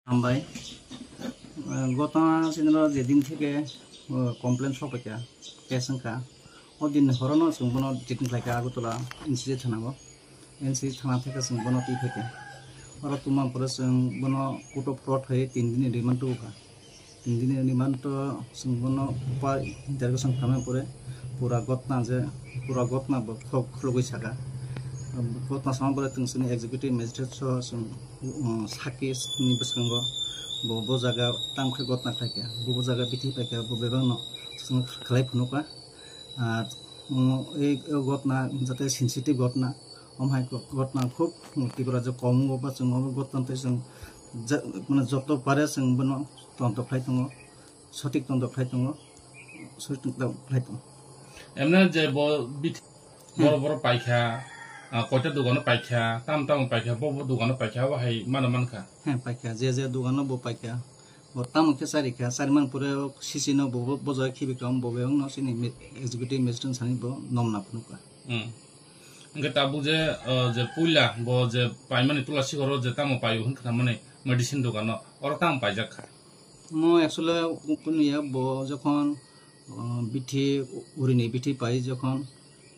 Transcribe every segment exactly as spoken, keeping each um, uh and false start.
Hambai. Eh, gotna sinro je din theke, eh, complaint sok paikha, case wngkha. O din horono chwng bono detain khlaikha Agartala N C H thanao. N C H thana theke chwng bono twi phaikha. Oro tuma pore chwng bono court of fraud hai tin dini remand tubukha. Tin dini remand to chwng bono pa interrogation khamya pore pura gotna je, pura gotna bo khulok-, khulogwi saka. Gotna sama pore chwng chini executive magistrate so chwng, um, saki ni bwskango bo, bo jaga tamo khe gotna khlaikha, bo, bo jaga bithi paikha, bo bebakno chwng khlai phunukha. Ar, um, ei, ei gotna jate sensitive gotna, om hai go-, gotna khub Tripura je kom wngbo ba chwng obo gotna tei chwng ja-, mane joto pare chwng bono tonto khlai tongo, sotik tonto khlai tongo, sotik tonto khlai tongo. Emne je bo bit-, Hmm. Boro boro paikha, ah, koita dogano paikha, tam tam paikha, bo bo dogano paikha, abo hai mano mankha. He, paikha, je je dogano bo paikha. Bo tamo khe charikha, chariman pore o C C no bo, bo, bo jaga khibi kha, bo bebakno chini mi-, executive magistrate sani bo nomna phunukha. Hmm. Hingke tabuk je, ah, je puila bo je paimani Tula Sikhoro je tamo paio hwn kha mani medicine dogano, oro tamo paijak kha. Mo actually kunu ya bo jokhon, ah, bithi urini bithi pai jokhon,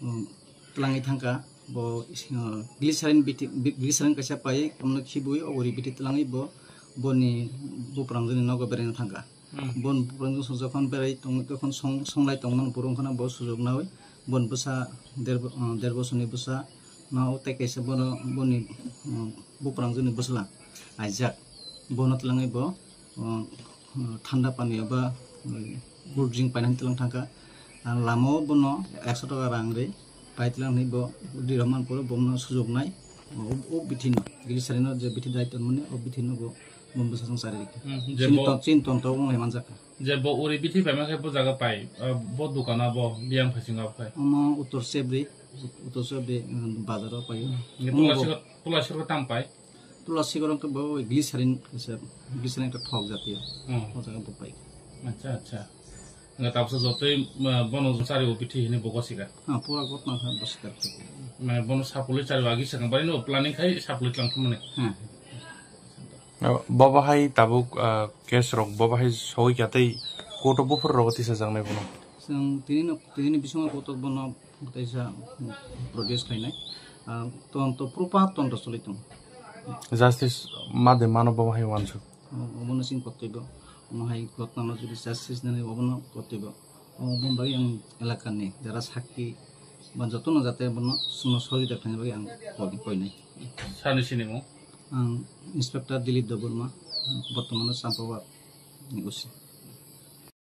um, twlangwi thangkha, bo, ah, glycerin bithi, bi-, glycerin kaisa pai, omno khibui o uri bithi twlangwi bo, boni buprang joni nogo beraina thangkha. Hmm. Bon buprang joni jokhon berai tong, jokhon song, songlai tongmani borok wngkhana bo sujok nawi, bon bwsa der bo-, ah, der bosorni bwsa no tei kaisa bono boni, ah, buprang joni bwsla aijak. Bono twlangwi bo, ah, thanda pani eba, eh, cool drink painani twlang thangkha. Ang lama o bono ekso taka rang ri pai twlang hinwi bo ri rwmani pore bono sujok nai. O, o bithi no, glycerin no je bithi dai tongmani, o bithi no bo, bo bwsajwk chari rikha. Hmm, je chini bo ton, chini ton to wng lai manjak kha. Je bo uri bithi paima khe bo jaga pai, ah, bo dukano bo biyang phaisingo abo khai. Omo Uttor Sebri, Uttor Sebri, um, bazar o pai o. Hingke omo bo Tula Sikhoro, Tula Sikhoro tam pai? Tula Sikhoro khe bo glycerin kaisa, glycerin ekta thok jatiyo. Hmm. O jaga bo pai. Acha, acha. Hingke tabuksa jotoi, ah, bono chari o bithi hinwi bo gosikha. Ha, pura gotna kha bo sikar khe. Mane bono sapulwi chari o agi sakang bari no planning khai sapulwi tlang thumani. Hmm. Bo bahai tabuk, ah, case rok bo bahai sogwi kha tei court o buphur rogo tisa jaknai bono. Chwng tini no, tini ni bisingo court o bono Kaisa, mm, produce khainai. Ah, ton to proper ton to choli tong. Justice ma de mano bo hai wansuk. O, obono sing kotoi bo. Omo hai gotna no jodi justice nani obono kotoi bo. Omo bagwi ang elaka ni jara sakki ba joto no jate bono sumno sori da khainai bagwi ang koi, koi nai. Sani sini mo? Ang Inspector Dilip Debbarma, bortomano Champawat ni O C.